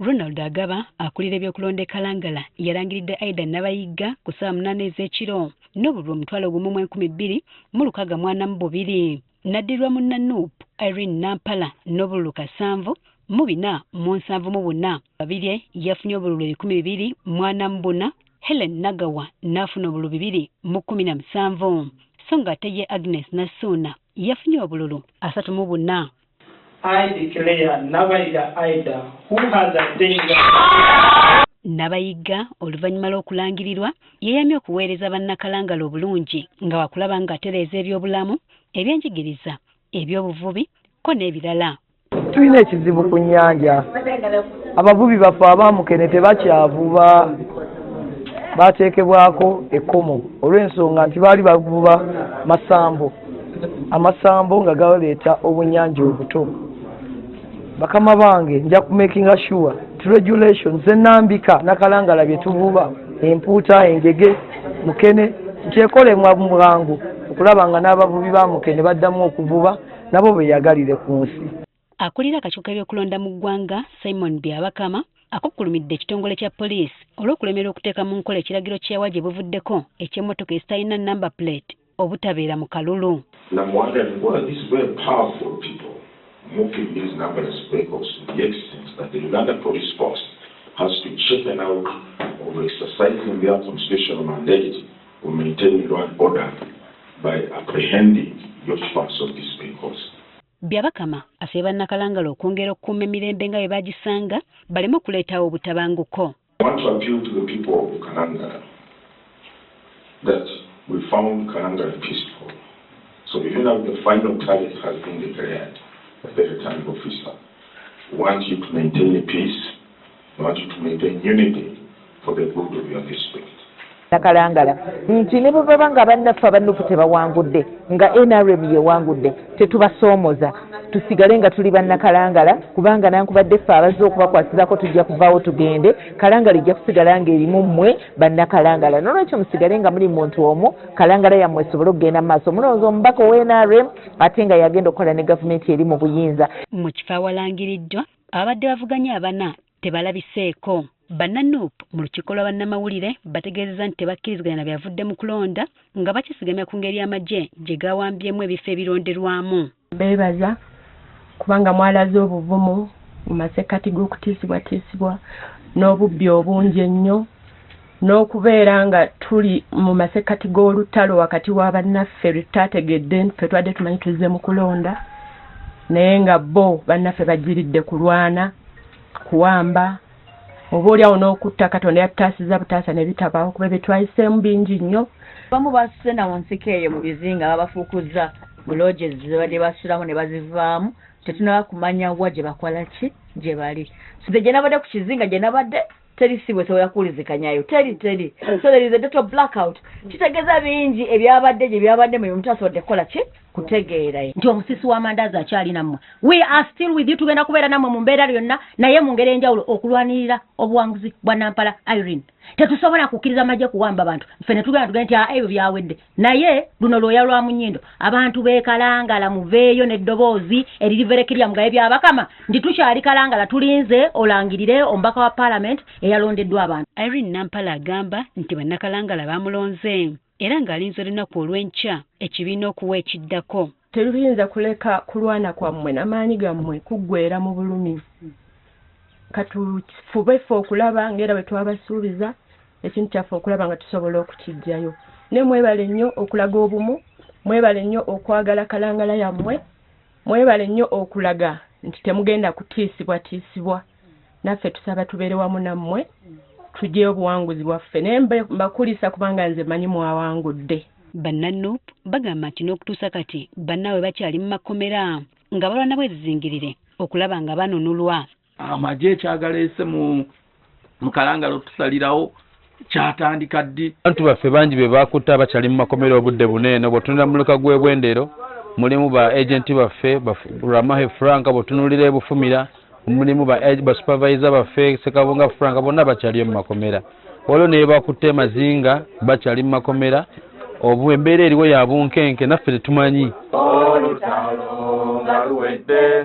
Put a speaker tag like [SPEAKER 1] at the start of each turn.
[SPEAKER 1] Ronald Agaba, akulira ebyokulonda e Kalangala, yalangiridde Aida Nabayigga ku ssaawa 8 ez'ekiro n'obululu 1,262. N'addirwa munna NUP Irene Nampala n'obululu 7474. Babirye yafunye obululu 2,244, Helen Nagawa n'afuna obululu 217, so ng'ate ye Agnes Nassuuna yafunye obululu 34.
[SPEAKER 2] I declare Nabayiga Aida, who has attained
[SPEAKER 1] Nabayigga oluvannyuma lw'okulangirirwa yeeyamye okuweereza bannakalangala obulungi, nga wakulaba ng'atereeza ebyobulamu, ebyenjigiriza, ebyobuvubi ko n'ebirala.
[SPEAKER 3] Tulina ekizibu ku nnyanja. Abavubi baffe abamukene tebakyavuba, bateekebwako ekkomo olw'ensonga nti baali bavuba masambo, amasambo nga galeeta obunnyanja obuto. Bakama bange, nja kumakinga sure ti regulations zenambika nakalangala bye tuvuba, empuuta, engege, mukene, nti ekole bwangu okulaba nga n'abavubi ba mukene baddamu okuvuba nabo beyagalire ku nsi.
[SPEAKER 1] Akulira akakiiko k'ebyokulonda mu ggwanga, Simon Byabakama, akukkulumidde ekitongole kya poliisi olw'okulemerwa okuteeka mu nkola ekiragiro kyeyawa gye buvuddeko eky'emmotoka ezitalina number plate obutabeera mu kalulu.
[SPEAKER 4] And I'm wondering, who are these very powerful people moving these numberless vehicles to the extent that the Uganda Police Force has to chicken out of exercising their constitutional mandate of maintaining law and order by apprehending the occupants of these vehicles?
[SPEAKER 1] Byabakama asabye bannakalangala okwongera okukuuma emirembe nga bwe bagisanga, baleme okuleetawo obutabanguko.
[SPEAKER 4] I want to appeal to the people of Kalangala that we found Kalangala peaceful. So even if the final tally has been declared by the returning officer, we want you to maintain peace, we want you to maintain unity for the good of your district.
[SPEAKER 5] Nakalangala nti ne bwe baba nga bannaffe aba NUP tebawangudde, nga NRM yewangudde, tetubasoomoza, tusigale nga tuli bannakalangala, kubanga nankubadde ffe abazze okubakwasirako tujja kuvaawo tugende, Kalangala ejja kusigala ng'erimu mmwe bannakalangala. Nolwekyo musigale nga muli muntu omu, Kalangala yammwe esobole okugenda mu maaso. Mulowooza omubaka owa NRM ate nga yagenda okukola ne gavumenti eri mu buyinza.
[SPEAKER 1] Mu kifo awalangiriddwa, ababadde bavuganya abana tebalabiseeko. Bannanuupu mu lukiiko lwa bannamawulire bategeezezza nti tebakkiriziganya na byavudde mu kulonda, nga bakyesigamya ku ngeri amagye gye gawambyemu ebifo ebironderwamu.
[SPEAKER 6] Beebaza kubanga mwalaze obuvumu mu masekkati g'okutiisibwatiisibwa n'obubbi obungi ennyo, n'okubeera nga tuli mu masekkati g'olutalo wakati wa bannaffe lwe tutaategedde. Ffe twadde tumanyi tuzze mu kulonda, naye nga bo bannaffe bagiridde kulwana, kuwamba, oba oliawo n'okutta. Katonda yatutaasiza butaasa ne bitabaawo, kuba bye twayiseemu bingi nnyo.
[SPEAKER 7] Abamu basena mu nsiko eyo mu bizinga, babafuukuza mu lodges zebadde basulamu ne bazivaamu. Tetunaba kumanya wa gye bakola ki, gye bali. So gye nabadde ku kizinga, gye nabadde, teri simu esobola kuwulizikanyayo, teri, teri. So there is a total blackout. Kitegeeza bingi ebyabadde gye byabadde mu omuntu asobodde kukola ki, kutegeera.
[SPEAKER 8] Nti omusisi w'amandaazi akyali nammwe. We are still with you. Tugenda kubeera nammwe mu mbeera yonna, naye mu ngeri enjawulo, okulwanirira obuwanguzi bwa Nampala Irene. Tetusobola kukkiriza magye kuwamba bantu. Ffe ne tugenda tugenda nti, "Ah, ebyo byawedde," naye luno lwoya lwa mu nnyindo. Abantu b'ekalangala, muveeyo n'eddoboozi eriri very clear, mugaye Byabakama nti tukyali Kalangala, tulinze olangirire omubaka wa parliament eyalondeddwa abantu.
[SPEAKER 1] Irene Nampala agamba nti bannakalangala bamulonze era ng'alinze olunaku olw'enkya ekibiina okuwa ekiddako.
[SPEAKER 6] Teruyinza kuleka kulwana kwammwe n'amaanyi gammwe kuggweera mu bulumi. Katufube ffe okulaba ng'era bwe twabasuubiza ekintu kyaffe, okulaba nga tusobola okukiggyayo. Ne mwebale nnyo okulaga obumu, mwebale nnyo okwagala Kalangala yammwe, mwebale nnyo okulaga nti temugenda kutiisibwatiisibwa. Naffe tusaba tubeere wamu nammwe, tugyeyo obuwanguzi bwaffe. Naye mbakulisa kubanga nze manyi mwawangudde.
[SPEAKER 1] Bannanuupu bagamba nti n'okutuusa kati bannaabwe bakyali mu makomera nga balwana bwezizingirire okulaba nga banunulwa.
[SPEAKER 9] Amagye ekyagaleese mu Kalangala otusalirawo kyatandika ddi?
[SPEAKER 10] Abantu baffe bangi be bakutte abakyali mu makomera obudde buneeno. Bw'otunulira mu muluka gw'ebwendero, mulimu ba agenti baffe, Ramahe Frank. Bw'otunulira ebufumira, mulimu ba supervisor baffe, Sekabunga Frank, bonna bakyaliyo mu makomera. Waliwo naye bakutte Mazinga, bakyali mu makomera. Obu embeera eriwo ya bunkenke, naffe tetumanyi.
[SPEAKER 11] Olutalo nga luwedde.